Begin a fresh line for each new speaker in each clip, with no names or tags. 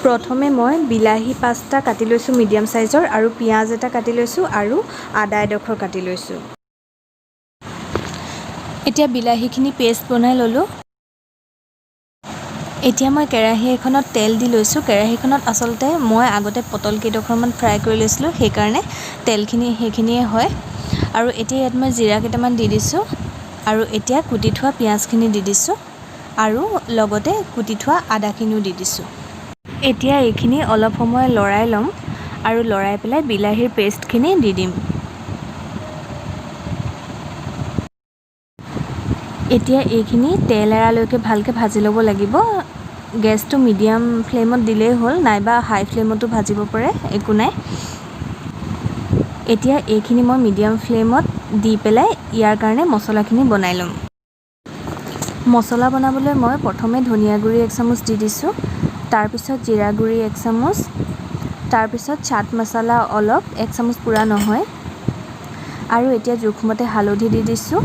প্ৰথমে মই বিলাহী 5টা কাটি লৈছোঁ মিডিয়াম চাইজৰ, আৰু পিঁয়াজ এটা কাটি লৈছোঁ আৰু আদা এডোখৰ কাটি লৈছোঁ। এতিয়া বিলাহীখিনি পেষ্ট বনাই ল'লোঁ। এতিয়া মই কেৰাহী এখনত তেল দি লৈছোঁ। কেৰাহীখনত আচলতে মই আগতে পটল কেইডোখৰমান ফ্ৰাই কৰি লৈছিলোঁ, সেইকাৰণে তেলখিনি সেইখিনিয়ে হয়। আৰু এতিয়া ইয়াত মই জিৰা কেইটামান দি দিছোঁ আৰু এতিয়া কুটি থোৱা পিঁয়াজখিনি দি দিছোঁ আৰু লগতে কুটি থোৱা আদাখিনিও দি দিছোঁ। এতিয়া এইখিনি অলপ সময় লৰাই ল'ম আৰু লৰাই পেলাই বিলাহীৰ পেষ্টখিনি দি দিম। এতিয়া এইখিনি তেল এৰালৈকে ভালকৈ ভাজি ল'ব লাগিব। গেছটো মিডিয়াম ফ্লেমত দিলেই হ'ল, নাইবা হাই ফ্লেমতো ভাজিব পাৰে, একো নাই। এতিয়া এইখিনি মই মিডিয়াম ফ্লেমত দি পেলাই ইয়াৰ কাৰণে মছলাখিনি বনাই ল'ম। মছলা বনাবলৈ মই প্ৰথমে ধনিয়া গুড়ি এক চামুচ দি দিছোঁ, তাৰপিছত জিৰা গুড়ি এক চামুচ, তাৰপিছত চাট মছলা অলপ, এক চামুচ পূৰা নহয়, আৰু এতিয়া জোখমতে হালধি দি দিছোঁ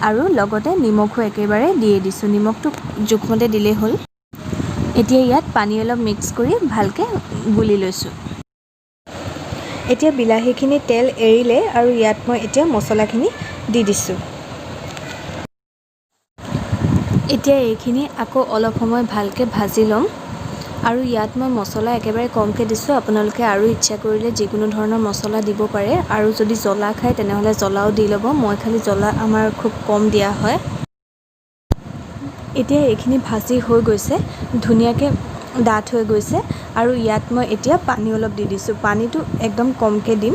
আৰু লগতে নিমখো একেবাৰে দিয়ে দিছোঁ। নিমখটো জোখমতে দিলেই হ'ল। এতিয়া ইয়াত পানী অলপ মিক্স কৰি ভালকৈ গুলি লৈছোঁ। এতিয়া বিলাহীখিনি তেল এৰিলে আৰু ইয়াত মই এতিয়া মছলাখিনি দি দিছোঁ। এতিয়া এইখিনি আকৌ অলপ সময় ভালকৈ ভাজি ল'ম আৰু ইয়াত মই মছলা একেবাৰে কমকৈ দিছোঁ। আপোনালোকে আৰু ইচ্ছা কৰিলে যিকোনো ধৰণৰ মছলা দিব পাৰে আৰু যদি জ্বলা খায়, তেনেহ'লে জ্বলাও দি ল'ব। মই খালি জ্বলা আমাৰ খুব কম দিয়া হয়। এতিয়া এইখিনি ভাজি হৈ গৈছে, ধুনীয়াকৈ ডাঠ হৈ গৈছে আৰু ইয়াত মই এতিয়া পানী অলপ দি দিছোঁ। পানীটো একদম কমকৈ দিম,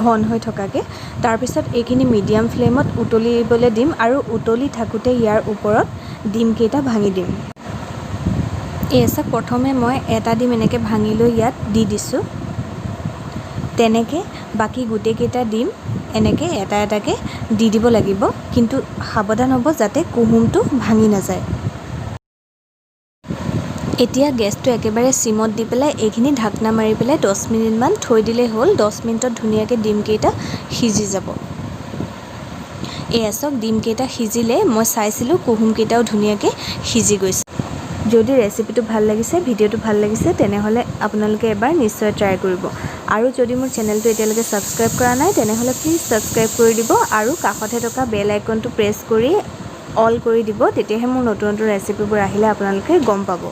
ঘন হৈ থকাকৈ। তাৰপিছত এইখিনি মিডিয়াম ফ্লেমত উতলিবলৈ দিম আৰু উতলি থাকোঁতে ইয়াৰ ওপৰত ডিমকেইটা ভাঙি দিম। এই চাওক, প্ৰথমে মই এটা ডিম এনেকৈ ভাঙি লৈ ইয়াত দি দিছোঁ। তেনেকৈ বাকী গোটেইকেইটা ডিম এনেকৈ এটা এটাকৈ দি দিব লাগিব, কিন্তু সাৱধান হ'ব যাতে কুহুমটো ভাঙি নাযায়। এতিয়া গেছটো একেবাৰে চিমত দি পেলাই এইখিনি ঢাকনা মাৰি পেলাই 10 মিনিটমান থৈ দিলেই হ'ল। 10 মিনিটত ধুনীয়াকৈ ডিমকেইটা সিজি যাব। এয়া চাওক, ডিমকেইটা সিজিলে। মই চাইছিলোঁ, কুহুমকেইটাও ধুনীয়াকৈ সিজি গৈছে। যদি ৰেচিপিটো ভাল লাগিছে, ভিডিঅ'টো ভাল লাগিছে, তেনেহ'লে আপোনালোকে এবাৰ নিশ্চয় ট্ৰাই কৰিব। আৰু যদি মোৰ চেনেলটো এতিয়ালৈকে ছাবস্ক্ৰাইব কৰা নাই, তেনেহ'লে প্লিজ ছাবস্ক্ৰাইব কৰি দিব আৰু কাষতে থকা বেল আইকনটো প্ৰেছ কৰি অল কৰি দিব। তেতিয়াহে মোৰ নতুন নতুন ৰেচিপিবোৰ আহিলে আপোনালোকে গম পাব।